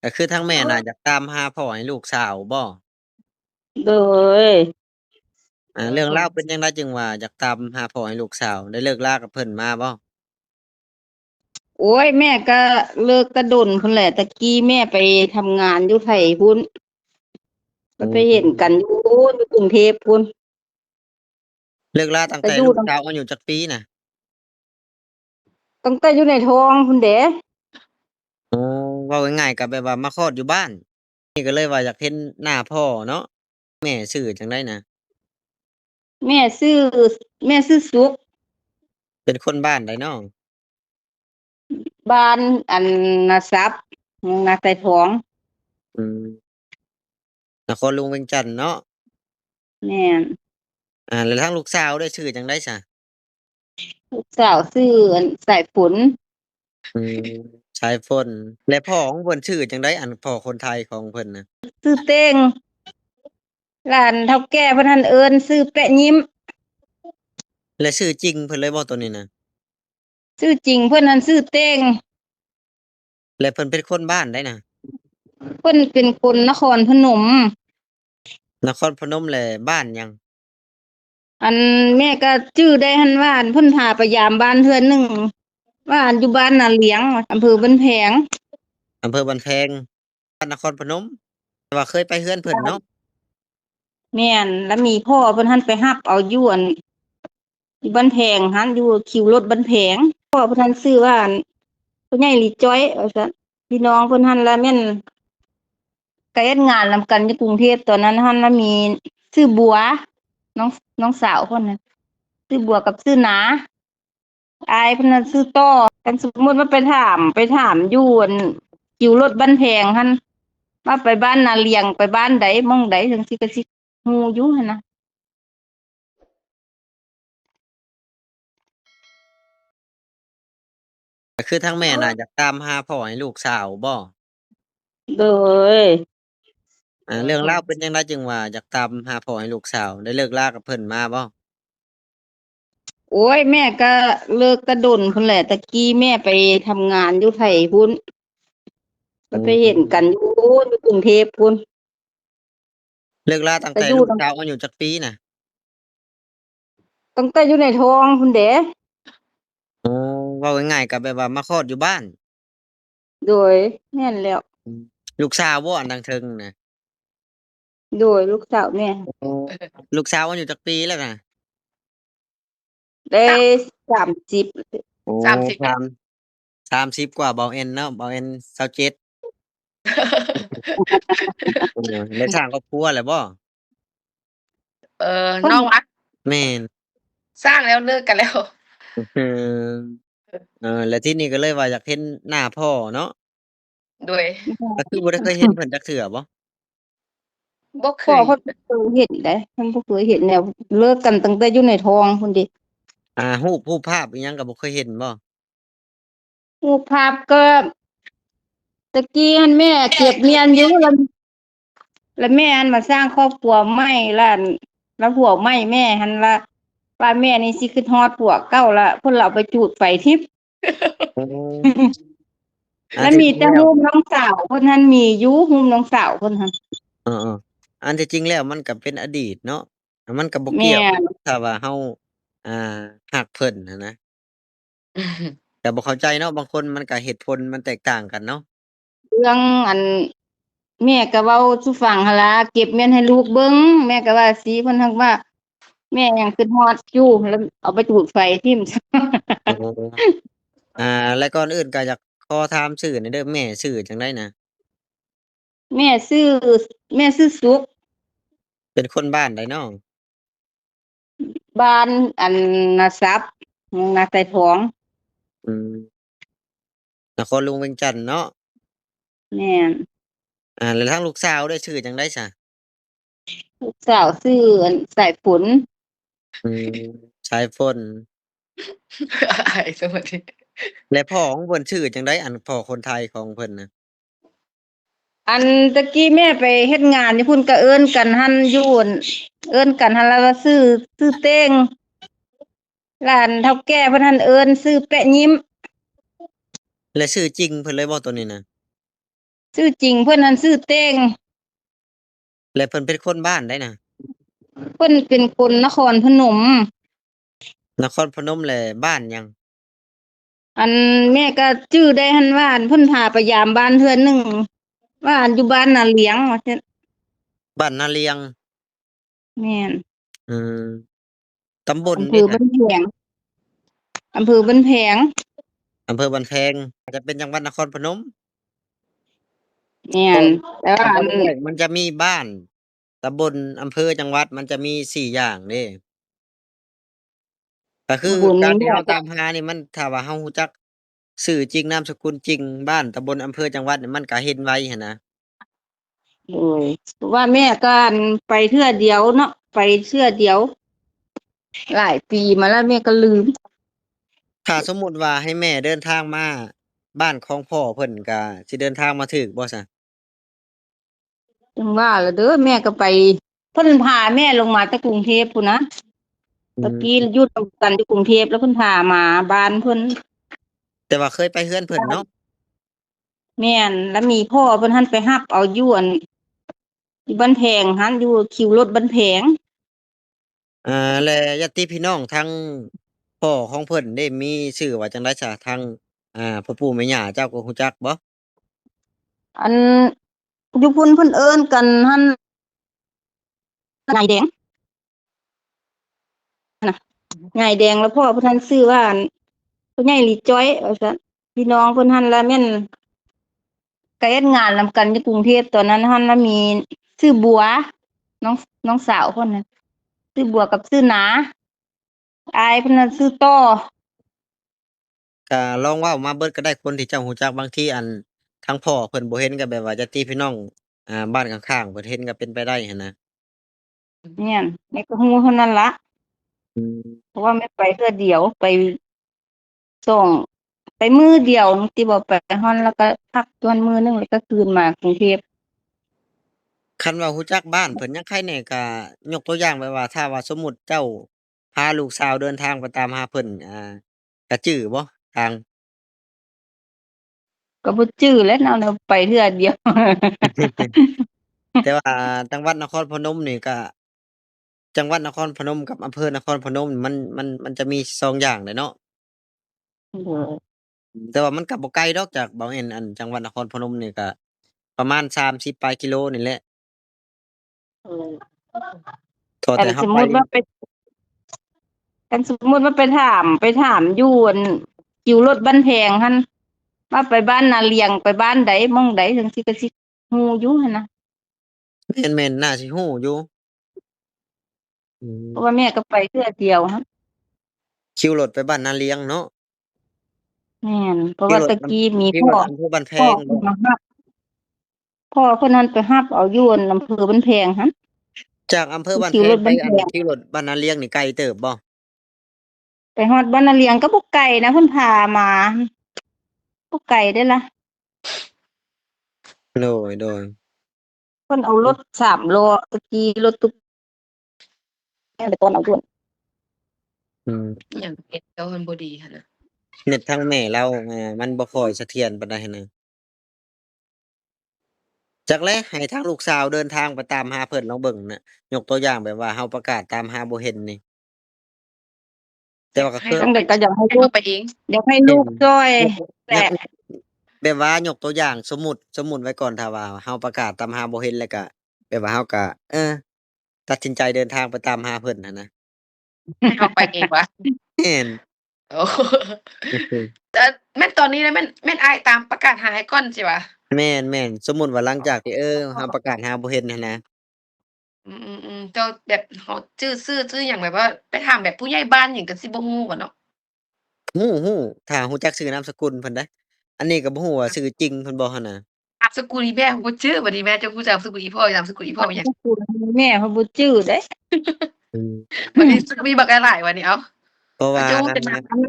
ກໍຄືທາງແມ່ນະ ຢາກຕາມຫາພໍ່ໃຫ້ລູກສາວບໍ່? ໂດຍ. ອ່າ ເລື່ອງລາວເປັນຈັ່ງໃດຈຶ່ງວ່າຢາກຕາມຫາພໍ່ໃຫ້ລູກສາວ? ໄດ້ເລີກລາກັບເພິ່ນມາບໍ່? ໂອ້ຍ ແມ່ກໍເລີກແຕ່ດົນພຸ້ນແຫຼະ, ແຕ່ກີ້ແມ່ໄປທຳງານຢູ່ໄທພຸ້ນ ກໍໄປເຫັນກັນຢູ່ ຢູ່ກຸງເທບພຸ້ນ. ເລີກລາຕັ້ງແຕ່ລູກສາວອາຍຸຈັກປີນະ? ຕັ້ງແຕ່ຢູ່ໃນທ້ອງພຸ້ນເດ້. ໂອ້ ເວົ້າງ່າຍໆ ກໍແບບວ່າມາຄອດຢູ່ບ້ານ ນີ້ກໍເລີຍວ່າຢາກເຫັນໜ້າພໍ່ເນາະ. ແມ່ຊື່ຈັ່ງໃດນະ? ແມ່ຊື່ ແມ່ຊື່ສຸກ. ເປັນຄົນບ້ານໃດເນາະ? ບ້ານອັນນາຊັບ ເມືອງນາຊາຍທອງ. ອືມ ນະຄອນຫຼວງວຽງຈັນເນາະ. ແມ່ນ. ອ່າ ແລ້ວທາງລູກສາວເດ ຊື່ຈັ່ງໃດຊະ? ລູກສາວຊື່ອັນ ສາຍຝົນ. ອືມ ສາຍຝົນ. ແລະພໍ່ຂອງເພິ່ນຊື່ຈັ່ງໃດ? ອັນພໍ່ຄົນໄທຂອງເພິ່ນນະ? ຊື່ເຕັງ. ຫຼານເຖົ້າແກ່ເພິ່ນຫັ້ນເອີ້ນຊື່ແປະຍິ້ມ. ແລະຊື່ຈິງເພິ່ນເລີຍບໍ່ໂຕນີ້ນະ? ຊື່ຈິງເພິ່ນຫັ້ນຊື່ເຕັງ. ແລະເພິ່ນເປັນຄົນບ້ານໃດນະ? ເພິ່ນເປັນຄົນນະຄອນພະນົມ. ນະຄອນພະນົມ ແລະບ້ານຫຍັງ? ອັນແມ່ກໍຈື່ໄດ້ຫັ້ນວ່າ ອັນເພິ່ນພາໄປຢາມບ້ານເທື່ອໜຶ່ງ ວ່າອັນຢູ່ບ້ານນາລຽງ ອຳເພີບ້ານແພງ. ອຳເພີບ້ານແພງ ນະຄອນພະນົມ ແຕ່ວ່າເຄີຍໄປເຮືອນເພິ່ນເນາະ. ແມ່ນ. ລະມີພໍ່ເພິ່ນຫັ້ນໄປຮັບເອົາຢູ່ອັນ ຢູ່ບ້ານແພງຫັ້ນ ຢູ່ຄິວລົດບ້ານແພງ. ພໍ່ເພິ່ນຫັ້ນຊື່ວ່າ ອັນ ພໍ່ໃຫຍ່ລີຈ້ອຍ ວ່າຊັ້ນ. ພີ່ນ້ອງເພິ່ນຫັ້ນລະແມ່ນ ກໍເຮັດງານນຳກັນຢູ່ກຸງເທບ ຕອນນັ້ນຫັ້ນລະມີຊື່ບົວ ນ້ອງ ນ້ອງສາວເພິ່ນນະ ຊື່ບົວກັບຊື່ນາ. ອ້າຍເພິ່ນນັ້ນຊື່ຕໍ່. ຄັນສົມມຸດວ່າໄປຖາມ ໄປຖາມຢູ່ອັນ ຄິວລົດບ້ານແພງຫັ້ນ ວ່າໄປບ້ານນາລຽງ ໄປບ້ານໃດ ໝ່ອງໃດ ຈັ່ງຊີ້ກໍຊິຮູ້ຢູ່ຫັ້ນນະ. ກໍຄືທາງແມ່ນະ ຢາກຕາມຫາພໍ່ໃຫ້ລູກສາວບໍ່? ໂດຍ. ອ່າ ເລື່ອງລາວເປັນຈັ່ງໃດຈຶ່ງວ່າຢາກຕາມຫາພໍ່ໃຫ້ລູກສາວ? ໄດ້ເລີກລາກັບເພິ່ນມາບໍ່? ໂອ້ຍ ແມ່ກໍເລີກແຕ່ດົນພຸ້ນແຫຼະ, ແຕ່ກີ້ແມ່ໄປທຳງານຢູ່ໄທພຸ້ນ ກໍໄປເຫັນກັນຢູ່ ຢູ່ກຸງເທບພຸ້ນ. ເລີກລາຕັ້ງແຕ່ລູກສາວອາຍຸຈັກປີນະ? ຕັ້ງແຕ່ຢູ່ໃນທ້ອງພຸ້ນເດ້. ໂອ້ ເວົ້າງ່າຍໆ ກໍແບບວ່າມາຄອດຢູ່ບ້ານ. ໂດຍ ແມ່ນແລ້ວ. ອືມ ລູກສາວບໍ່ ອັນທາງເທິງນະ? ໂດຍ ລູກສາວແມ່. ໂອ້ ລູກສາວອາຍຸຈັກປີແລ້ວນະ? ໄດ້ສາມສິບ. ໂອ້ ສາມສິບ ສາມ ສາມສິບກວ່າ ເບົາແອນເນາະ ເບົາແອນຊາວເຈັດ. ເອີ ໄດ້ສ້າງຄອບຄົວແລ້ວບໍ່? ເອີ ນ້ອງຫວາ? ແມ່ນ ສ້າງແລ້ວ ເລີກກັນແລ້ວ. ເອີ ເອີ ແລ້ວທີນີ້ກໍເລີຍວ່າຢາກເຫັນໜ້າພໍ່ເນາະ. ໂດຍ ກໍຄືບໍ່ໄດ້ເຄີຍເຫັນເພິ່ນຈັກເທື່ອບໍ່? ບໍ່ເຄີຍ ພໍ່ເພິ່ນບໍ່ເຄີຍເຫັນເດ້ ເພິ່ນບໍ່ເຄີຍເຫັນແນວ ເລີກກັນຕັ້ງແຕ່ຢູ່ໃນທ້ອງພຸ້ນເດ້. ອ່າ ຮູບ ຮູບພາບອີ່ຫຍັງກໍບໍ່ເຄີຍເຫັນບໍ່? ຮູບພາບກໍ ແຕ່ກີ້ຫັ້ນແມ່ເກັບມ້ຽນຢູ່ ແລ້ວ ແລ້ວແມ່ຫັ້ນມາສ້າງຄອບຄົວໃໝ່ ແລ້ວ ແລ້ວຜົວໃໝ່ແມ່ຫັ້ນລະ ວ່າແມ່ນີ້ຊິຄິດຮອດຜົວເກົ່າລະ ເພິ່ນລະເອົາໄປຈູດໄຟຖິ້ມ. ໂອ້ ແລ້ວມີແຕ່ຮູບນ້ອງສາວເພິ່ນຫັ້ນ ມີຢູ່ຮູບນ້ອງສາວເພິ່ນຫັ້ນ. ເອີໆ ອັນທີ່ຈິງແລ້ວມັນກໍເປັນອະດີດເນາະ ມັນກໍບໍ່ກ່ຽວ ແມ່ນ ຖ້າວ່າເຮົາ ອ່າ ຮັກເພິ່ນຫັ້ນນະ. ກໍບໍ່ເຂົ້າໃຈເນາະ ບາງຄົນມັນກໍເຫດຜົນມັນແຕກຕ່າງກັນເນາະ. ເລື່ອງອັນ ແມ່ກໍເວົ້າສູ່ຟັງຫັ້ນລະ ເກັບມ້ຽນໃຫ້ລູກເບິ່ງ ແມ່ກໍວ່າຊີ້ ເພິ່ນຮັກວ່າ ແມ່ຍັງຄິດຮອດຢູ່ ແລ້ວເອົາໄປຈູດໄຟຖິ້ມ. ໂອ້ ອ່າ ແລະ ກ່ອນອື່ນກໍຢາກຂໍຖາມຊື່ແດ່ເດີ ແມ່ຊື່ຈັ່ງໃດນະ? ແມ່ຊື່ ແມ່ຊື່ສຸກ. ເປັນຄົນບ້ານໃດເນາະ? ບ້ານອັນນາຊັບ ເມືອງນາຊາຍທອງ. ອືມ ນະຄອນຫຼວງວຽງຈັນເນາະ. ແມ່ນ. ອ່າ ແລ້ວທາງລູກສາວເດ ຊື່ຈັ່ງໃດຊະ? ລູກສາວຊື່ອັນ ສາຍຝົນ. ອືມ ສາຍຝົນ ອາຍ ສະຫວັດດີ. ແລະ ພໍ່ຂອງເພິ່ນຊື່ຈັ່ງໃດ? ອັນ ພໍ່ຄົນໄທຂອງເພິ່ນນະ? ອັນຕະກີ້ແມ່ໄປເຮັດງານຢູ່ພຸ້ນ ກໍເອີ້ນກັນຫັ້ນ ຢູ່ ເອີ້ນກັນຫັ້ນລະວ່າຊື່ ຊື່ເຕັງ. ຫຼານເຖົ້າແກ່ເພິ່ນຫັ້ນເອີ້ນຊື່ແປະຍິ້ມ. ແລະ ຊື່ຈິງເພິ່ນເລີຍບໍ່ໂຕນີ້ນະ? ຊື່ຈິງເພິ່ນຫັ້ນຊື່ເຕັງ. ແລະເພິ່ນເປັນຄົນບ້ານໃດນະ? ເພິ່ນເປັນຄົນນະຄອນພະນົມ. ນະຄອນພະນົມ ແລະບ້ານຫຍັງ? ອັນແມ່ກໍຈື່ໄດ້ຫັ້ນວ່າ ອັນເພິ່ນພາໄປຢາມບ້ານເທື່ອໜຶ່ງ ວ່າອັນຢູ່ບ້ານນາລຽງວ່າຊັ້ນ. ບ້ານນາລຽງ? ແມ່ນ. ອືມ ຕຳບົນ ອຳເພີບ້ານແພງ. ອຳເພີບ້ານແພງ. ອຳເພີບ້ານແພງ ຈະເປັນຈັງຫວັດນະຄອນພະນົມ. ແມ່ນ. ແຕ່ວ່າ ມັນຈະມີບ້ານ ຕຳບົນ ອຳເພີ ຈັງຫວັດ ມັນຈະມີສີ່ຢ່າງເດ້. ກໍຄື ຕຳບົນ ການທີ່ເຮົາຕາມຫານີ້ ມັນ ຖ້າວ່າເຮົາຮູ້ຈັກຊື່ຈິງນາມສະກຸນຈິງ ບ້ານ ຕຳບົນ ອຳເພີ ຈັງຫວັດນີ້ ມັນກໍເຫັນໄວຫັ້ນນະ. ໂດຍ ເພາະວ່າແມ່ກໍ ອັນ ໄປເທື່ອດຽວເນາະ ໄປເທື່ອດຽວ ຫຼາຍປີມາແລ້ວ ແມ່ກໍລືມ. ຖ້າສົມມຸດວ່າໃຫ້ແມ່ເດີນທາງມາບ້ານຂອງພໍ່ເພິ່ນ ກໍຊິເດີນທາງມາຖືກບໍ່ຊະ? ຈັ່ງວ່າລະເດີ ແມ່ກໍໄປ ເພິ່ນພາແມ່ລົງມາແຕ່ກຸງເທບພຸ້ນນະ. ອືມ ຕະກີ້ຢູ່ນຳກັນຢູ່ກຸງເທບ ແລ້ວເພິ່ນພາມາບ້ານເພິ່ນ. ແຕ່ວ່າເຄີຍໄປເຮືອນເພິ່ນເນາະ? ແມ່ນ. ແລ້ວມີພໍ່ເພິ່ນຫັ້ນໄປຮັບເອົາຢູ່ ອັນ ຢູ່ບ້ານແພງຫັ້ນ ຢູ່ຄິວລົດບ້ານແພງ. ອ່າ ແລະຍາດຕິພີ່ນ້ອງທາງພໍ່ຂອງເພິ່ນເດ້ ມີຊື່ວ່າຈັ່ງໃດຊະ? ທາງ ອ່າ ພໍ່ປູ່ແມ່ຍ່າເຈົ້າກໍຮູ້ຈັກບໍ່? ອັນຢູ່ພຸ້ນເພິ່ນເອີ້ນກັນຫັ້ນ ຍາຍແດງນະ ຍາຍແດງ. ແລ້ວພໍ່ເພິ່ນຫັ້ນຊື່ວ່າ ອັນ ພໍ່ໃຫຍ່ລີຈ້ອຍວ່າຊັ້ນ. ພີ່ນ້ອງເພິ່ນຫັ້ນລະແມ່ນ ກໍເຮັດງານນຳກັນຢູ່ກຸງເທບ ຕອນນັ້ນຫັ້ນລະມີຊື່ບົວ ນ້ອງ ນ້ອງສາວເພິ່ນນະ ຊື່ບົວກັບຊື່ນາ. ອ້າຍເພິ່ນນັ້ນຊື່ຕໍ່. ກະລອງເວົ້າມາເບິດກໍໄດ້ ຄົນທີ່ເຈົ້າຮູ້ຈັກ. ບາງທີ ອັນ ທາງພໍ່ເພິ່ນບໍ່ເຫັນ ກໍແບບວ່າຍາດຕິພີ່ນ້ອງ ອ່າ ບ້ານຂ້າງໆເພິ່ນເຫັນກໍເປັນໄປໄດ້ຫັ້ນນະ. ແມ່ນ ແມ່ກໍຮູ້ເທົ່ານັ້ນລະ. ອືມ ເພາະວ່າແມ່ໄປເທື່ອດຽວ ໄປສອງ ໄປມື້ດຽວ ທີ່ວ່າໄປຮອດ ແລ້ວກໍພັກຢູ່ຫັ້ນມື້ໜຶ່ງ ແລ້ວກໍຄືນມາກຸງເທບ. ຄັນວ່າຮູ້ຈັກບ້ານເພິ່ນຍັງໄຄແດ່ ກໍຍົກຕົວຢ່າງແບບວ່າ ຖ້າວ່າສົມມຸດເຈົ້າພາລູກສາວເດີນທາງໄປຕາມຫາເພິ່ນ ອ່າ ກະຈື່ບໍ່ທາງ? ກໍບໍ່ຈື່ແຫຼະເນາະ ໄປເທື່ອດຽວ. ແຕ່ວ່າຈັງຫວັດນະຄອນພະນົມນີ້ກະ ຈັງຫວັດນະຄອນພະນົມກັບອຳເພີນະຄອນພະນົມ ມັນ ມັນ ມັນຈະມີສອງຢ່າງແຫຼະເນາະ. ໂດຍ ແຕ່ວ່າມັນກໍບໍ່ໄກດອກຈາກບ່າວແອນ. ອັນ ຈັງຫວັດນະຄອນພະນົມນີ້ກໍປະມານສາມສິບປາຍກິໂລນີ້ແຫຼະ. ເອີ ຂໍແຕ່ເຮົາໄປ ຄັນສົມມຸດວ່າໄປ ຄັນສົມມຸດວ່າໄປຖາມ ໄປຖາມຢູ່ ອັນ ຄິວລົດບ້ານແພງຫັ້ນ ວ່າໄປບ້ານນາລຽງ ໄປບ້ານໃດ ໝ່ອງໃດ ຈັ່ງຊີ້ກໍຊິຮູ້ຢູ່ຫັ້ນນະ. ແມ່ນໆ ໜ້າຊິຮູ້ຢູ່. ອືມ ເພາະວ່າແມ່ກໍໄປເທື່ອດຽວຫັ້ນ. ຄິວລົດໄປບ້ານນາລຽງເນາະ? ແມ່ນ ເພາະວ່າ ຄິວລົດ ຕະກີ້ມີ ຄິວລົດ ພໍ່ ອຳເພີບ້ານແພງ ພໍ່ເພິ່ນມາຮັບ ພໍ່ເພິ່ນຫັ້ນໄປຮັບເອົາຢູ່ ອັນ ອຳເພີບ້ານແພງຫັ້ນ. ຈາກອຳເພີບ້ານແພງໄປ ອັນ ຄິວລົດບ້ານນາລຽງນີ້ໄກເຕີບບໍ່? ໄປຮອດບ້ານນາລຽງກໍບໍ່ໄກນະ ເພິ່ນພາມາ ບໍ່ໄກເດ້ລະ. ໂດຍ ໂດຍ ເພິ່ນເອົາລົດສາມລໍ້ ຕະກີ້ລົດຕຸກ ແມ່ນໄປຕ້ອນເອົາດ່ວນ. ອືມ ອີຫຍັງ ເນັດເຈົ້າມັນບໍ່ດີຫັ້ນນະ? ເນັດທາງແມ່ລາວ ມັນບໍ່ຄ່ອຍສະຖຽນປານໃດຫັ້ນນະ. ຈັກແຫຼະ ໃຫ້ທາງລູກສາວເດີນທາງໄປຕາມຫາເພິ່ນລອງເບິ່ງນະ. ຍົກຕົວຢ່າງແບບວ່າເຮົາປະກາດຕາມຫາບໍ່ເຫັນນີ້. ແຕ່ວ່າກໍຄື ຈັ່ງໃດກໍຢາກໃຫ້ລູກ ໃຫ້ເຮົາໄປເອງ ຢາກໃຫ້ລູກ ອືມ ຊ່ອຍແຫຼະ. ແບບວ່າຍົກຕົວຢ່າງ ສົມມຸດ ສົມມຸດໄວ້ກ່ອນ ຖ້າວ່າເຮົາປະກາດຕາມຫາບໍ່ເຫັນ ແລ້ວກະ ແບບວ່າເຮົາກະ ເອີ ຕັດສິນໃຈເດີນທາງໄປຕາມຫາເພິ່ນຫັ້ນນະ. ໃຫ້ເຮົາໄປເອງວະ? ແມ່ນ. ໂອ້ ແມ່ນຕອນນີ້ນະ ແມ່ນ ແມ່ນອ້າຍຕາມປະກາດຫາໃຫ້ກ່ອນຊິວະ? ແມ່ນໆ. ສົມມຸດວ່າຫຼັງຈາກທີ່ ເອີ ເຮົາປະກາດຫາບໍ່ເຫັນຫັ້ນນະ. ອືມໆໆ ເຈົ້າແບບ ເຮົາຈື່ຊື່ ຊື່ຫຍັງ ແບບວ່າໄປຖາມແບບຜູ້ໃຫຍ່ບ້ານຫຍັງກໍຊິບໍ່ຮູ້ບໍເນາະ? ຮູ້ ຮູ້ ຖ້າຮູ້ຈັກຊື່ນາມສະກຸນເພິ່ນເດ້. ອັນນີ້ກໍບໍ່ຮູ້ວ່າຊື່ຈິງເພິ່ນບໍ່ຫັ້ນນະ. ນາມສະກຸນອີ່ແມ່ບໍ່ຈື່ ບັດນີ້ແມ່ຈະຮູ້ຈັກນາມສະກຸນອີ່ພໍ່ ນາມສະກຸນອີ່ພໍ່ຫຍັງ? ນາມສະກຸນແມ່ເຮົາບໍ່ຈື່ເດ້. ອືມ ບັດນີ້ມີບັກຫຼາຍໆ ບັດນີ້ ເອົ້າ ເພາະວ່າ ເຈົ້າຮູ້ແຕ່ນາມສະກຸນ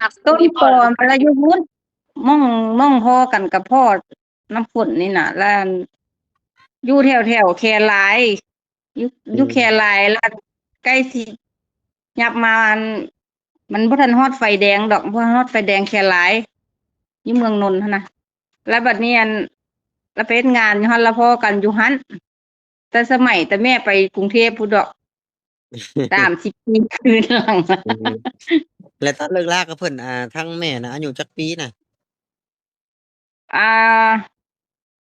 ນາມສະກຸນອີ່ພໍ່ ຕົ້ນຕໍມາລະຢູ່ພຸ້ນ ໝ່ອງ ໝ່ອງພໍ້ກັນກັບພໍ່ນ້ຳຝົນນີ້ນະ ລະຢູ່ແຖວໆແຄລາຍ ຢູ່ ອືມ ຢູ່ແຄລາຍ ລະໃກ້ຊິຫຍັບມາ ອັນ ມັນບໍ່ທັນຮອດໄຟແດງດອກ ບໍ່ທັນຮອດໄຟແດງແຄລາຍ ຢູ່ເມືອງນົນຫັ້ນນະ. ລະບັດນີ້ ອັນ ລະໄປເຮັດງານຢູ່ຫັ້ນ ລະພໍ້ກັນຢູ່ຫັ້ນ ແຕ່ສະໄໝແຕ່ແມ່ໄປກຸງເທບພຸ້ນດອກ ສາມສິບປີຄືນຫຼັງ. ອືມ ແລະຕອນເລີກລາກັບເພິ່ນ ອ່າ ທັງແມ່ນະອາຍຸຈັກປີນະ? ອ່າ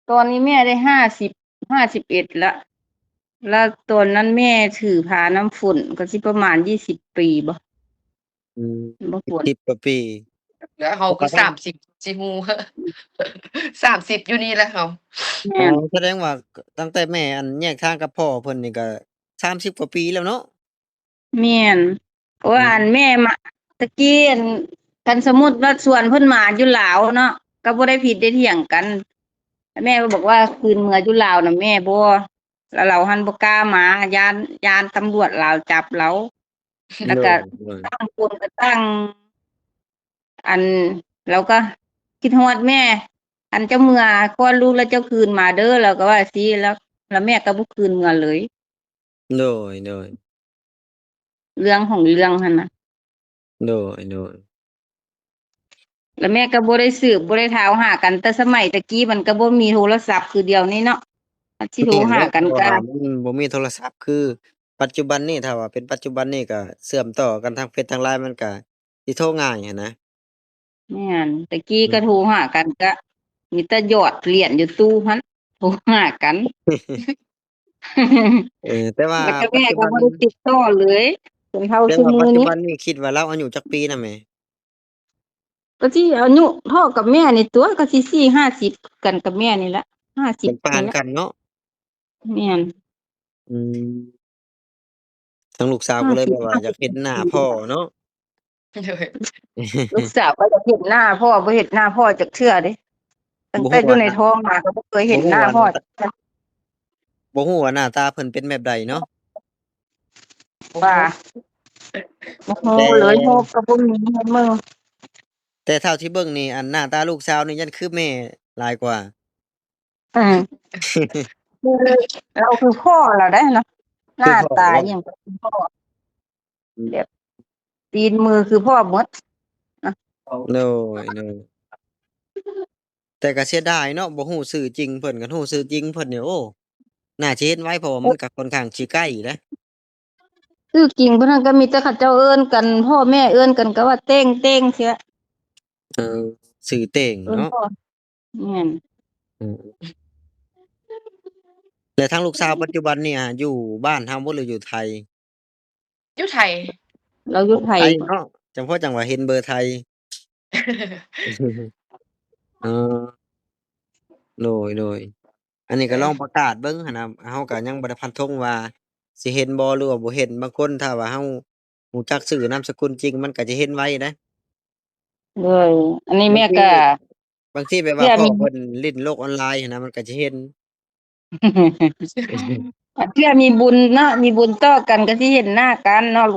ຕອນນີ້ແມ່ໄດ້ຫ້າສິບ ຫ້າສິບເອັດລະ ລະຕອນນັ້ນແມ່ຖືພານ້ຳຝົນ ກໍຊິປະມານຊາວປີບໍ? ອືມ ບໍ່ ຊາວກວ່າປີ ແລ້ວເຮົາຄື ສາມສິບ ຊິຮູ້ ສາມສິບຢູ່ນີ້ແຫຼະເຮົາ. ແມ່ນ ອໍ ສະແດງວ່າຕັ້ງແຕ່ແມ່ ອັນ ແຍກທາງກັບພໍ່ເພິ່ນນີ້ກໍສາມສິບກວ່າປີແລ້ວເນາະ? ແມ່ນ ເພາະວ່າ ອືມ ອັນ ແມ່ມາ ຕະກີ້ ອັນ ຄັນສົມມຸດວ່າຊວນເພິ່ນມາຢູ່ລາວເນາະ ກໍບໍ່ໄດ້ຜິດໄດ້ຖຽງກັນ ແມ່ກໍບອກວ່າຄືນເມືອຢູ່ລາວນະແມ່ບໍ່ ລະລາວຫັ້ນບໍ່ກ້າມາ ຢ້ານ ຢ້ານຕຳຫຼວດລາວຈັບລາວ ລະກະ ໂດຍ ໂດຍ ຕ່າງຄົນກໍຕ່າງ ອັນ ລາວກໍຄິດຮອດແມ່ ອັນ ເຈົ້າເມືອຄອດລູກແລ້ວເຈົ້າຄືນມາເດີ ລາວກໍວ່າຊີ້ ລະ ລະແມ່ກໍບໍ່ຄືນເມືອເລີຍ. ໂດຍ ໂດຍ ເລື່ອງຂອງເລື່ອງຫັ້ນນະ. ໂດຍ ໂດຍ ລະແມ່ກໍບໍ່ໄດ້ສືບ ບໍ່ໄດ້ຖາມຫາກັນ ແຕ່ສະໄໝແຕ່ກີ້ມັນກໍບໍ່ມີໂທລະສັບຄືດຽວນີ້ເນາະ ມັນຊິໂທຫາກັນກໍ ແມ່ນແຫຼະ ເພາະວ່າມັນບໍ່ມີໂທລະສັບຄືປັດຈຸບັນນີ້. ຖ້າວ່າເປັນປັດຈຸບັນນີ້ກໍເຊື່ອມຕໍ່ກັນທາງເຟສທາງລາຍ ມັນກໍຊິໂທງ່າຍຫັ້ນນະ. ແມ່ນ ແຕ່ກີ້ ອືມ ກໍໂທຫາກັນ ກໍມີແຕ່ຢອດຫຼຽນຢູ່ຕູ້ຫັ້ນ ໂທຫາກັນ. ເອີ ແຕ່ວ່າ ແລ້ວກໍແມ່ກໍບໍ່ໄດ້ຕິດຕໍ່ເລີຍ ຈົນເທົ່າ ແຕ່ວ່າ ຊຸມື້ນີ້ ປັດຈຸບັນນີ້ຄິດວ່າລາວອາຍຸຈັກປີນະແມ່? ກໍຊິອາຍຸເທົ່າກັບແມ່ນີ້ຕົວະ ກໍຊິສີ່ຫ້າສິບກັນກັບແມ່ນີ້ແຫຼະ ຫ້າສິບ ເປັນປານກັນເນາະ. ແມ່ນ ອືມ ທາງລູກສາວກໍເລີຍແບບວ່າຢາກເຫັນໜ້າພໍ່ເນາະ. ໂດຍ ລູກສາວກໍຢາກເຫັນໜ້າພໍ່ ບໍ່ເຫັນໜ້າພໍ່ຈັກເທື່ອເດ້ ຕັ້ງແຕ່ຢູ່ໃນທ້ອງມາກໍບໍ່ເຄີຍເຫັນໜ້າພໍ່ຈັກເທື່ອ. ບໍ່ຮູ້ວ່າໜ້າຕາເພິ່ນເປັນແບບໃດເນາະ ວ່າ ບໍ່ຮູ້ເລີຍ ຮູບກໍບໍ່ມີໃຫ້ເບິ່ງ. ແຕ່ເທົ່າທີ່ເບິ່ງນີ້ ອັນ ໜ້າຕາລູກສາວນີ້ຍັງຄືແມ່ຫຼາຍກວ່າ. ອືມ ຄືລາວຄືພໍ່ລາວໄດ໋ເນາະ ໜ້າຕາຫຍັງກໍຄືພໍ່ ອືມ ແບບຕີນມືຄືພໍ່ໝົດ. ໂດຍ ໂດຍ ແຕ່ກໍເສຍດາຍເນາະ ບໍ່ຮູ້ຊື່ຈິງເພິ່ນ ຄັນຮູ້ຊື່ຈິງເພິ່ນນີ້ ໂອ້ ໜ້າຊິເຫັນໄວ ເພາະວ່າມັນກໍຄ່ອນຂ້າງຊິໃກ້ເດ້. ຊື່ຈິງເພິ່ນນັ້ນກໍມີແຕ່ເຂົາເຈົ້າເອີ້ນກັນ ພໍ່ແມ່ເອີ້ນກັນກໍວ່າເຕັ້ງເຕັ້ງຊີ້ແຫຼະ. ເອີ ຊື່ເຕັ້ງເນາະ. ແມ່ນ ອືມ ແລະທາງລູກສາວປັດຈຸບັນນີ້ ອາ ຢູ່ບ້ານເຮົາບໍ່ ຫຼືຢູ່ໄທ? ຢູ່ໄທ ລາວຢູ່ໄທ ໄທເນາະ ຈັ່ງພໍຈັ່ງວ່າເຫັນເບີໄທ. ເອີ ໂດຍ ໂດຍ ອັນນີ້ກໍລອງປະກາດເບິ່ງຫັ້ນນະ ເຮົາກໍຍັງບໍ່ໄດ້ຟັນທົງວ່າຊິເຫັນບໍ່ ຫຼືວ່າບໍ່ເຫັນ. ບາງຄົນຖ້າວ່າເຮົາຮູ້ຈັກຊື່ນາມສະກຸນຈິງ ມັນກໍຈະເຫັນໄວເດ້. ໂດຍ ອັນນີ້ແມ່ກໍ ບາງທີແບບວ່າ ເພື່ອມີ ພໍ້ເພິ່ນຫຼິ້ນໂລກອອນລາຍຫັ້ນນະ ມັນກໍຈະເຫັນ. ເພື່ອມີບຸນເນາະ ມີບຸນຕໍ່ກັນກໍຊິເຫັນໜ້າກັນເນາະ.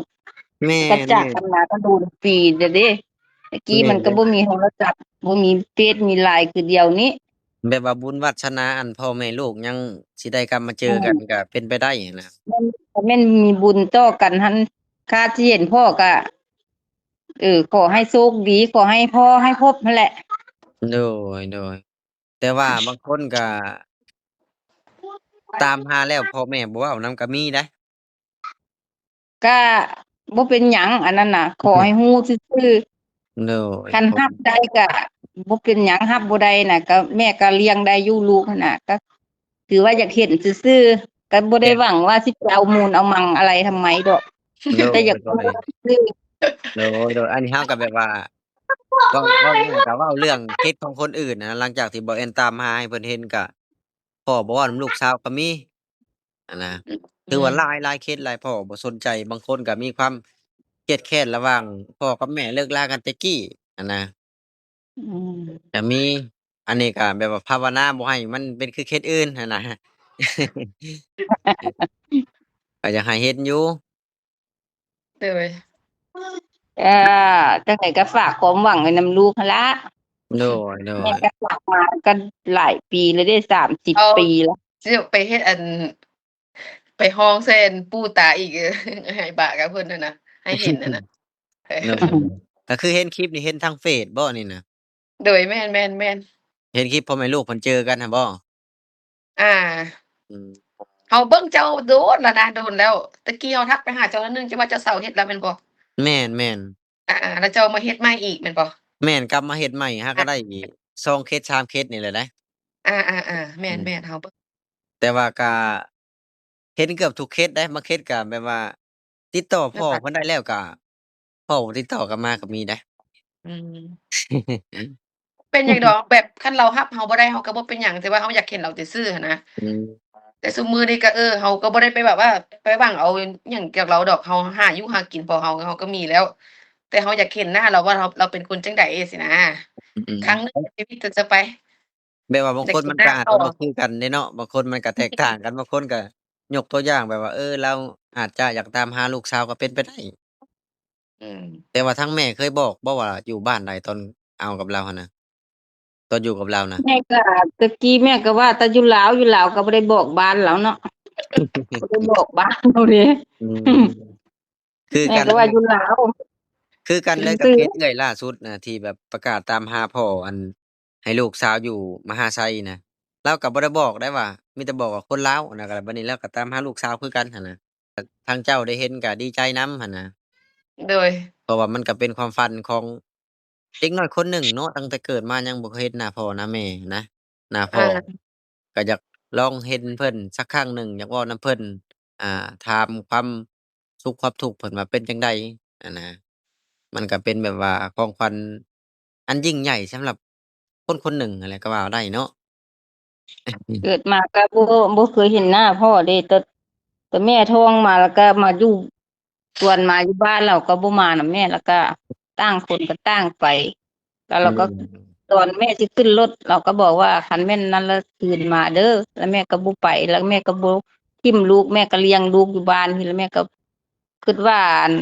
ແມ່ນ ກໍຈາກກັນມາກໍໂດນປີແລ້ວເດ້ ແຕ່ກີ້ມັນກໍບໍ່ມີໂທລະສັບ ບໍ່ມີເຟສມີລາຍຄືດຽວນີ້. ແມ່ນ ແບບວ່າບຸນວາດສະໜາ ອັນພໍ່ແມ່ລູກຍັງຊິໄດ້ກັບມາເຈີກັນ ແມ່ນ ກໍເປັນໄປໄດ້ຫັ້ນນະ. ແມ່ນ ແມ່ນມີບຸນຕໍ່ກັນຫັ້ນ ຄາດຊິເຫັນພໍ້ກໍ ເອີ ຂໍໃຫ້ໂຊກດີ ຂໍໃຫ້ພໍ້ໃຫ້ພົບຫັ້ນແຫຼະ. ໂດຍ ໂດຍ ແຕ່ວ່າບາງຄົນກໍຕາມຫາແລ້ວພໍ່ແມ່ບໍ່ເວົ້ານຳກໍມີໄດ໋. ກະບໍ່ເປັນຫຍັງ ອັນນັ້ນນະ ຂໍໃຫ້ຮູ້ຊື່ໆ. ໂດຍ ຄັນຮັບໄດ້ກະບໍ່ເປັນຫຍັງ ຮັບບໍ່ໄດ້ນະ ກະແມ່ກະລ້ຽງໄດ້ຢູ່ລູກຫັ້ນນະ ກະຖືວ່າຢາກເຫັນຊື່ໆ ກະບໍ່ໄດ້ຫວັງວ່າຊິໄປເອົາມູນເອົາມັງອະໄລທຳໄມດອກ ໂດຍ ແຕ່ຢາກຮູ້ຊື່ໆ. ໂດຍ ໂດຍ ອັນນີ້ເຮົາກໍແບບວ່າ ເວົ້າ ເວົ້າຫຍັງກໍເວົ້າເລື່ອງເຂດຂອງຄົນອື່ນນະ ຫຼັງຈາກທີ່ບໍ່ແອນຕາມຫາໃຫ້ເພິ່ນເຫັນ ກໍພໍ່ບໍ່ເວົ້ານຳລູກສາວກໍມີ ຫັ້ນນະ. ອືມ ຖືວ່າຫຼາຍ ຫຼາຍເຂດຫຼາຍພໍ່ບໍ່ສົນໃຈ ບາງຄົນກໍມີຄວາມຄຽດແຄ້ນລະຫວ່າງພໍ່ກັບແມ່ເລີກລາກັນແຕ່ກີ້ຫັ້ນນະ. ອືມ ກໍມີ ອັນນີ້ກໍແບບວ່າພາວະນາບໍ່ໃຫ້ມັນເປັນຄືເຂດອື່ນຫັ້ນນະ ກໍຢາກໃຫ້ເຫັນຢູ່. ໂດຍ ເອີ ຈັ່ງໃດກໍຝາກຄວາມຫວັງໄວ້ນຳລູກຫັ້ນລະ. ໂດຍ ໂດຍ ແມ່ກໍຝາກມາກໍຫຼາຍປີແລ້ວເດ້ ສາມສິບປີແລ້ວ ຊິໄປເຮັດອັນ ໄປຮ້ອງໃສ່ອັນປູ່ຕາອີກ ໃຫ້ບາກກັບເພິ່ນຫັ້ນນະ ໃຫ້ເຫັນຫັ້ນນະ. ໂດຍ ກໍຄືເຫັນຄລິບນີ້ເຫັນທາງເຟສບໍ່ນີ້ນະ? ໂດຍ ແມ່ນໆໆ ເຫັນຄລິບພໍ່ແມ່ລູກເພິ່ນເຈີກັນຫັ້ນບໍ່? ອ່າ ອືມ ເຮົາເບິ່ງເຈົ້າໂດນແລ້ວນະ ໂດນແລ້ວ. ແຕ່ກີ້ເຮົາທັກໄປຫາເຈົ້າໜ້ອຍໜຶ່ງ ເຈົ້າວ່າເຈົ້າເຊົາເຮັດແລ້ວແມ່ນບໍ່? ແມ່ນໆ. ອ່າໆ ແລ້ວເຈົ້າມາເຮັດໃໝ່ອີກແມ່ນບໍ່? ແມ່ນ ກັບມາເຮັດໃໝ່ ຫາກໍໄດ້ສອງເຄສສາມເຄສນີ້ແຫຼະເດ້. ອ່າໆໆ ແມ່ນໆ ເຮົາເບິ່ງ ແຕ່ວ່າກະເຫັນເກືອບທຸກເຄສເດ້. ບາງເຄສກະແບບວ່າຕິດຕໍ່ພໍ່ເພິ່ນໄດ້ແລ້ວກະ ພໍ່ບໍ່ຕິດຕໍ່ກັບມາກໍມີເດ້. ອືມ ເປັນຫຍັງດອກ ແບບຄັນລາວຮັບເຮົາບໍ່ໄດ້ ເຮົາກໍບໍ່ເປັນຫຍັງ ແຕ່ວ່າເຮົາຢາກເຫັນລາວຊື່ໆຫັ້ນນະ. ອືມ ແຕ່ຊຸມມື້ນີ້ກໍ ເອີ ເຮົາກໍບໍ່ໄດ້ໄປແບບວ່າໄປຫວັງເອົາຫຍັງຈາກລາວດອກ. ເຮົາຫາຢູ່ຫາກິນພໍເຮົາ ເຮົາກໍມີແລ້ວ ແຕ່ເຮົາຢາກເຫັນໜ້າລາວວ່າລາວ ລາວເປັນຄົນຈັ່ງໃດຊີ້ນະ. ອືມໆ ຄັ້ງໜຶ່ງໃນຊີວິດເທື່ອໄປ. ແບບວ່າບາງຄົນມັນກໍອາດຈະບໍ່ຄືກັນເດ້ເນາະ ບາງຄົນມັນກໍແຕກຕ່າງກັນ. ບາງຄົນກໍຍົກຕົວຢ່າງແບບວ່າ ເອີ ລາວອາດຈະຢາກຕາມຫາລູກສາວກໍເປັນໄປໄດ້. ອືມ ແຕ່ວ່າທາງແມ່ເຄີຍບອກບໍ່ວ່າຢູ່ບ້ານໃດຕອນເອົາກັບລາວຫັ້ນນະ ຕອນຢູ່ກັບລາວນະ? ແມ່ກໍ ແຕ່ກີ້ແມ່ກໍວ່າແຕ່ຢູ່ລາວ ຢູ່ລາວກໍບໍ່ໄດ້ບອກບ້ານລາວເນາະ ບໍ່ໄດ້ບອກບ້ານລາວເດ້. ອືມ ຄືກັນ ແມ່ກໍວ່າຢູ່ລາວ ຄືກັນເລີຍກັບເຄສເອື້ອຍລ່າສຸດນະ ທີ່ແບບປະກາດຕາມຫາພໍ່ ອັນ ໃຫ້ລູກສາວຢູ່ມະຫາໄຊນະ. ລາວກໍບໍ່ໄດ້ບອກໄດ້ວ່າ ມີແຕ່ບອກວ່າຄົນລາວນະ. ກໍບາດນີ້ລາວກໍຕາມຫາລູກສາວຄືກັນຫັ້ນນະ. ທາງເຈົ້າໄດ້ເຫັນກໍດີໃຈນຳຫັ້ນນະ. ໂດຍ ເພາະວ່າມັນກໍເປັນຄວາມຝັນຂອງເດັກນ້ອຍຄົນໜຶ່ງເນາະ ຕັ້ງແຕ່ເກີດມາຍັງບໍ່ເຄີຍເຫັນໜ້າພໍ່ໜ້າແມ່ນະ. ໜ້າພໍ່ ອ່າ ກໍຢາກລອງເຫັນເພິ່ນສັກຄັ້ງໜຶ່ງ ຢາກເວົ້ານຳເພິ່ນ ອ່າ ຖາມຄວາມສຸກຄວາມທຸກເພິ່ນວ່າເປັນຈັ່ງໃດຫັ້ນນະ. ມັນກໍເປັນແບບວ່າຂອງຂວັນອັນຍິ່ງໃຫຍ່ສຳລັບຄົນຄົນໜຶ່ງຫັ້ນແຫຼະ ກໍວ່າໄດ້ເນາະ. ເກີດມາກໍບໍ່ ບໍ່ເຄີຍເຫັນໜ້າພໍ່ເດ້ ແຕ່ ແຕ່ແມ່ທ້ອງມາ ແລ້ວກໍມາຢູ່ຊວນມາຢູ່ບ້ານ ລາວກໍບໍ່ມານຳແມ່ ແລ້ວກໍຕ່າງຄົນກໍຕ່າງໄປ. ແລ້ວລາວກໍ ອືມ ຕອນແມ່ຊິຂຶ້ນລົດ ລາວກໍບອກວ່າ ຄັນແມ່ນນັ້ນລະຄືນມາເດີ ແລ້ວແມ່ກໍບໍ່ໄປ ແລ້ວແມ່ກໍບໍ່ຖິ້ມລູກ ແມ່ກໍລ້ຽງລູກຢູ່ບ້ານພີ້ ແລ້ວແມ່ກໍຄິດວ່າ ອັນ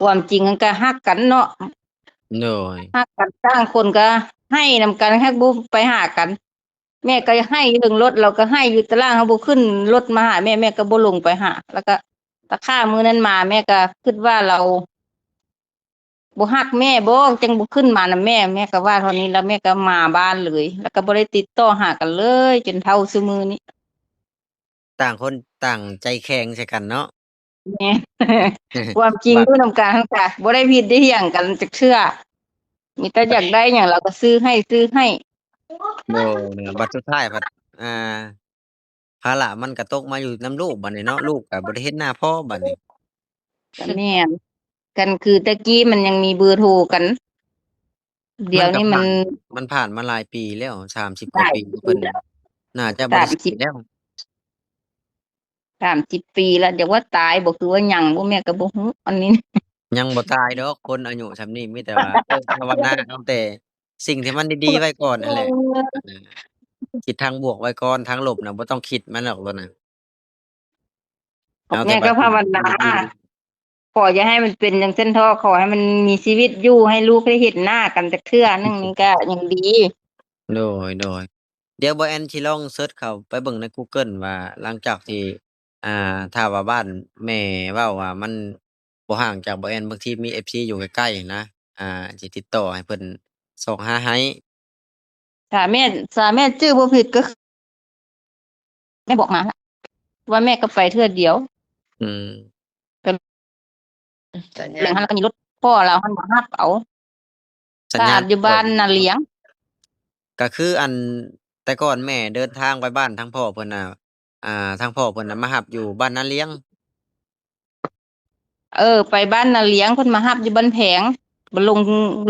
ຄວາມຈິງມັນກໍຮັກກັນເນາະ. ໂດຍ ຮັກກັນ ຕ່າງຄົນກໍໄຫ້ນຳກັນ ຫາກບໍ່ໄປຫາກັນ. ແມ່ກໍໄຫ້ຢູ່ເທິງລົດ ລາວກໍໄຫ້ຢູ່ຕາລ່າງ ເຮົາບໍ່ຂຶ້ນລົດມາຫາແມ່ ແມ່ກໍບໍ່ລົງໄປຫາ. ແລ້ວກໍຕາຂ້າມື້ນັ້ນມາ ແມ່ກໍຄິດວ່າລາວບໍ່ຮັກແມ່ບໍ ຈັ່ງບໍ່ຂຶ້ນມານຳແມ່. ແມ່ກໍວ່າເທົ່ານີ້ ແລ້ວແມ່ກໍມາບ້ານເລີຍ ແລ້ວກໍບໍ່ໄດ້ຕິດຕໍ່ຫາກັນເລີຍ ຈົນເທົ່າຊຸມື້ນີ້. ຕ່າງຄົນຕ່າງໃຈແຂງໃສ່ກັນເນາະ. ແມ່ນ ຄວາມຈິງຢູ່ນຳກັນຫັ້ນກະບໍ່ໄດ້ຜິດໄດ້ຫຍັງກັນຈັກເທື່ອ ມີແຕ່ຢາກໄດ້ຫຍັງລາວກໍຊື້ໃຫ້ ຊື້ໃຫ້. ໂດຍ ບັດສຸດທ້າຍພັດ ອ່າ ພາລະມັນກໍຕົກມາຢູ່ນຳລູກບັດນີ້ເນາະ ລູກກໍບໍ່ໄດ້ເຫັນໜ້າພໍ່ບັດນີ້. ກໍແມ່ນ ກັນຄືແຕ່ກີ້ມັນຍັງມີເບີໂທກັນ. ດຽວນີ້ມັນ ມັນຜ່ານມາຫຼາຍປີແລ້ວ ສາມສິບກວ່າປີ ເພິ່ນໜ້າຈະບໍ່ໄດ້ໃຊ້ແລ້ວ. ສາມສິບປີແລ້ວ ຈັກວ່າຕາຍບໍ່ ຄືວ່າຍັງບໍ່ ແມ່ກໍບໍ່ຮູ້ອັນນີ້. ຍັງບໍ່ຕາຍດອກ ຄົນອາຍຸສ່ຳນີ້ມີແຕ່ວ່າ ເອີ ພາວະນາເອົາແຕ່ສິ່ງທີ່ມັນດີໆໄວ້ກ່ອນຫັ້ນແຫຼະ. ເອີ ຄິດທາງບວກໄວ້ກ່ອນ ທາງລົບນະບໍ່ຕ້ອງຄິດມັນດອກໂລດນະ. ເອົາແຕ່ ແມ່ກໍພາວະນາ ຂໍຢ່າໃຫ້ມັນເປັນຈັ່ງຊັ້ນເທາະ ຂໍໃຫ້ມັນມີຊີວິດຢູ່ ໃຫ້ລູກໄດ້ເຫັນໜ້າກັນຈັກເທື່ອໜຶ່ງນີ້ກໍຍັງດີ. ໂດຍ ໂດຍ ດຽວບ່າວແອນຊິລອງເສີດເຂົ້າໄປເບິ່ງໃນ Google ວ່າ ຫຼັງຈາກທີ່ ອ່າ ຖ້າວ່າບ້ານແມ່ເວົ້າວ່າມັນບໍ່ຫ່າງຈາກບ່າວແອນ ບາງທີມີເອັຟຊີຢູ່ໃກ້ໆນະ ອ່າ ຊິຕິດຕໍ່ໃຫ້ເພິ່ນຊອກຫາໃຫ້. ຖ້າແມ່ ຖ້າແມ່ຈື່ບໍ່ຜິດກໍ ແມ່ບອກມາລະ ວ່າແມ່ກໍໄປເທື່ອດຽວ. ອືມ ກໍ ສັນຍານ ແລ້ວຫັ້ນກໍມີລົດພໍ່ລາວຫັ້ນມາຮັບເອົາ ສັນຍານ ຢູ່ບ້ານນາລ້ຽງ. ກໍຄືອັນ ແຕ່ກ່ອນແມ່ເດີນທາງໄປບ້ານທາງພໍ່ເພິ່ນນະ ອ່າ ທາງພໍ່ເພິ່ນນະມາຮັບຢູ່ບ້ານນາລ້ຽງ. ເອີ ໄປບ້ານນາລ້ຽງ ເພິ່ນມາຮັບຢູ່ບ້ານແພງ ບໍ່ລົງ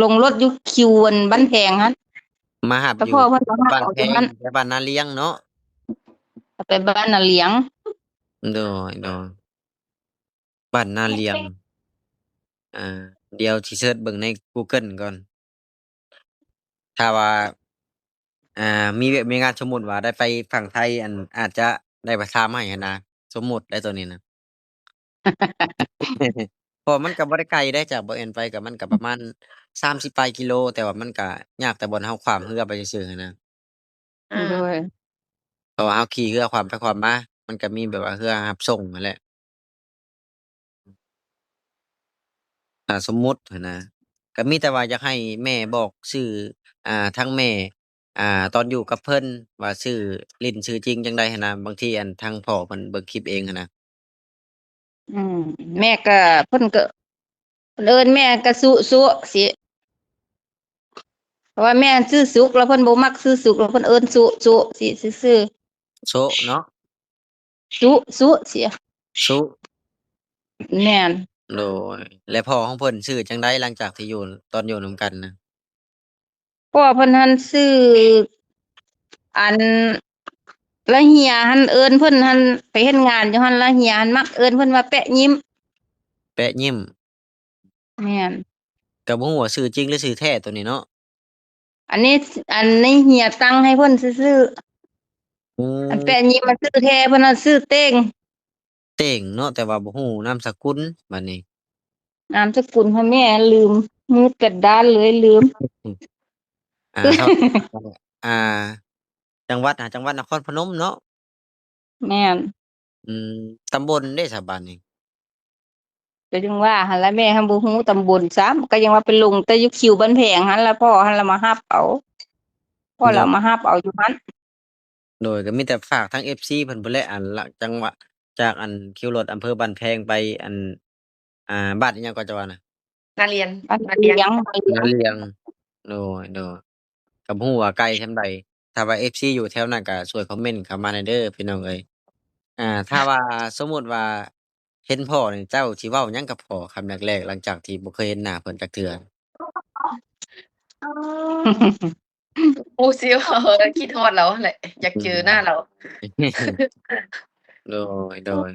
ລົງລົດຢູ່ຄິວອັນບ້ານແພງຫັ້ນ ມາຮັບຢູ່ ພໍ່ເພິ່ນມາຮັບເອົາຢູ່ຫັ້ນ ໄປບ້ານນາລ້ຽງເນາະ ໄປບ້ານນາລ້ຽງ. ໂດຍ ໂດຍ ບ້ານນາລ້ຽງ. ອ່າ ດຽວຊິເສີດເບິ່ງໃນ Google ກ່ອນ. ຖ້າວ່າ ອ່າ ມີວຽກມີງານ ສົມມຸດວ່າໄດ້ໄປຝັ່ງໄທ ອັນ ອາດຈະໄດ້ໄປຖາມໃຫ້ຫັ້ນນະ ສົມມຸດໄດ້ໂຕນີ້ນະ. ເພາະມັນກໍບໍ່ໄດ້ໄກເດ້ ຈາກບ່າວແອນໄປກໍມັນກໍປະມານສາມສິບປາຍກິໂລ ແຕ່ວ່າມັນກໍຍາກແຕ່ບ່ອນເຮົາຂວາມເຮືອໄປຊື່ໆຫັ້ນນະ. ອືມ ໂດຍ ເພາະວ່າເຮົາຂີ່ເຮືອຂວາມໄປຂວາມມາ ມັນກໍມີແບບວ່າເຮືອຮັບສົ່ງຫັ້ນແຫຼະ. ອ່າ ສົມມຸດຫັ້ນນະ ກໍມີແຕ່ວ່າຢາກໃຫ້ແມ່ບອກຊື່ ອ່າ ທາງແມ່ ອ່າ ຕອນຢູ່ກັບເພິ່ນ ວ່າຊື່ຫຼິ້ນຊື່ຈິງຈັ່ງໃດຫັ້ນນະ, ບາງທີອັນທາງພໍ່ເພິ່ນເບິ່ງຄລິບເອງຫັ້ນນະ. ອືມ ແມ່ກໍ ເພິ່ນກໍ ເພິ່ນເອີ້ນແມ່ກໍສຸ ສຸ ຊິ ເພາະວ່າແມ່ຊື່ສຸກ ແລ້ວເພິ່ນບໍ່ມັກຊື່ສຸກ ແລ້ວເພິ່ນເອີ້ນສຸ ສຸ ຊິຊື່ໆ ໂຊະເນາະ. ສຸ ສຸ ຊິ ສຸ ແມ່ນ. ໂດຍ ແລະພໍ່ຂອງເພິ່ນຊື່ຈັ່ງໃດ ຫຼັງຈາກທີ່ຢູ່ ຕອນຢູ່ນຳກັນນະ? ພໍ່ເພິ່ນຫັ້ນຊື່ ອັນ ລະເຮຍຫັ້ນ ເອີ້ນເພິ່ນຫັ້ນ ໄປເຮັດງານຢູ່ຫັ້ນ ລະເຮຍຫັ້ນມັກເອີ້ນເພິ່ນວ່າແປະຍິ້ມ. ແປະຍິ້ມ. ແມ່ນ. ກໍບໍ່ຮູ້ວ່າຊື່ຈິງ ຫຼື ຊື່ແທ້ໂຕນີ້ເນາະ. ອັນນີ້ ອັນນີ້ເຮຍຕັ້ງໃຫ້ເພິ່ນຊື່ໆ. ອືມ ອັນແປະຍິ້ມມັນຊື່ແທ້ ເພິ່ນວ່າຊື່ເຕັງ. ເຕັງເນາະ ແຕ່ວ່າບໍ່ຮູ້ນາມສະກຸນບາດນີ້. ນາມສະກຸນໃຫ້ແມ່ລືມ ມືດກະດ້ານເລີຍລືມ. ອ່າ ອ່າ ຈັງຫວັດ ຫາ ຈັງຫວັດນະຄອນພະນົມເນາະ. ແມ່ນ. ອືມ ຕຳບົນເດ້ສະບາດນີ້? ກໍຈັ່ງວ່າຫັ້ນລະ ແມ່ຫັ້ນບໍ່ຮູ້ຕຳບົນຊ້ຳ ກໍຍັງວ່າໄປລົງແຕ່ຢູ່ຄິວບ້ານແພງຫັ້ນລະ ພໍ່ຫັ້ນລະມາຮັບເອົາ ພໍ່ລະມາຮັບເອົາຢູ່ຫັ້ນ. ໂດຍ ກໍມີແຕ່ຝາກທາງເອັຟຊີເພິ່ນພຸ້ນແຫຼະ ອັນລະ ຈັງຫວະ ຈາກອັນຄິວລົດອຳເພີບ້ານແພງໄປອັນ ອ່າ ບ້ານອີ່ຫຍັງກໍຈະວ່ານະ? ນາລຽງ ບ້ານນາລຽງ ນາລຽງ. ໂດຍ ໂດຍ ກໍບໍ່ຮູ້ວ່າໄກສ່ຳໃດ. ຖ້າວ່າເອັຟຊີຢູ່ແຖວນັ້ນກໍຊ່ວຍຄອມເມັນເຂົ້າມາແດ່ເດີພີ່ນ້ອງເອີຍ. ອ່າ ຖ້າວ່າສົມມຸດວ່າເຫັນພໍ່ນີ້ ເຈົ້າຊິເວົ້າຫຍັງກັບພໍ່ຄຳແລກໆ ຫຼັງຈາກທີ່ບໍ່ເຄີຍເຫັນໜ້າເພິ່ນຈັກເທື່ອ? ບໍ່ຊິເວົ້າ ຄິດຮອດລາວຫັ້ນແຫຼະ ຢາກເຈີໜ້າລາວ. ໂດຍ ໂດຍ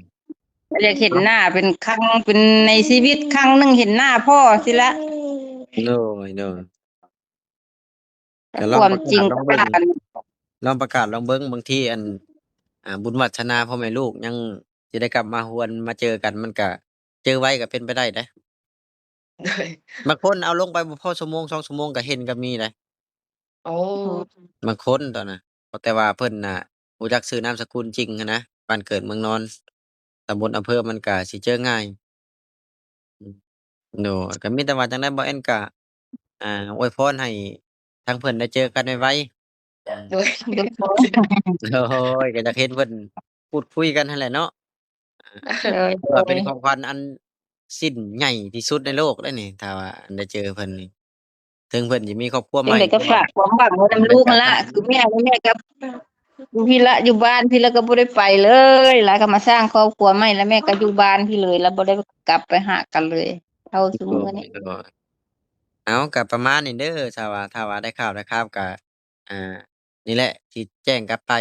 ຢາກເຫັນໜ້າເປັນຄັ້ງ ເປັນໃນຊີວິດຄັ້ງໜຶ່ງເຫັນໜ້າພໍ່ຊີ້ລະ. ໂດຍ ໂດຍ ກໍລອງປະກາດລອງເບິ່ງ ລອງປະກາດລອງເບິ່ງ ບາງທີອັນ ອ່າ ບຸນວາດສະໜາພໍ່ແມ່ລູກຍັງຊິໄດ້ກັບມາຮວນມາເຈີກັນ ມັນກະເຈີໄວກໍເປັນໄປໄດ້ເດ້. ໂດຍ ບາງຄົນເອົາລົງໄປບໍ່ພໍຊົ່ວໂມງ ສອງຊົ່ວໂມງກໍເຫັນກໍມີເດ້. ໂອ້ ບາງຄົນຕອນນະ ແຕ່ວ່າເພິ່ນນະຮູ້ຈັກຊື່ນາມສະກຸນຈິງຫັ້ນນະ ບ້ານເກີດເມືອງນອນ ຕຳບົນອຳເພີ ມັນກະຊິເຈີງ່າຍ. ໂດຍ ກໍມີແຕ່ວ່າຈັ່ງໃດ ບໍ່ແອນກະ ອ່າ ອວຍພອນໃຫ້ທາງເພິ່ນໄດ້ເຈີກັນໄວໆ. ໂດຍ ໂດຍ ກໍຢາກເຫັນເພິ່ນ ພູດຄຸຍກັນຫັ້ນແຫຼະເນາະ. ໂດຍ ຖືວ່າເປັນຂອງຂວັນອັນ ຊິ້ນໃຫຍ່ທີ່ສຸດໃນໂລກເດ້ນີ້ ຖ້າວ່າໄດ້ເຈີເພິ່ນນີ້. ເຖິງເພິ່ນຊິມີຄອບຄົວໃໝ່ ຈັ່ງໃດກໍຝາກຄວາມຫວັງໄວ້ນຳລູກຫັ້ນລະ. ຄືແມ່ ແມ່ກໍຢູ່ພີ້ລະ ຢູ່ບ້ານພີ້ລະກໍບໍ່ໄດ້ໄປເລີຍ ລະກໍມາສ້າງຄອບຄົວໃໝ່ ລະແມ່ກໍຢູ່ບ້ານພີ້ເລີຍ ລະບໍ່ໄດ້ກັບໄປຫາກັນເລີຍເທົ່າຊຸມື້ນີ້. ໂດຍ ເອົາ ກໍປະມານນີ້ເດີ ຖ້າວ່າ ຖ້າວ່າໄດ້ຂ່າວໄດ້ຂ່າວກໍ ອ່າ ນີ້ແຫຼະທີ່ແຈ້ງກັບໄປ.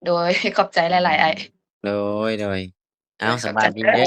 ໂດຍ ຂອບໃຈຫຼາຍໆ ອ້າຍ. ໂດຍ ໂດຍ ເອົາ ສະບາຍດີເດີ.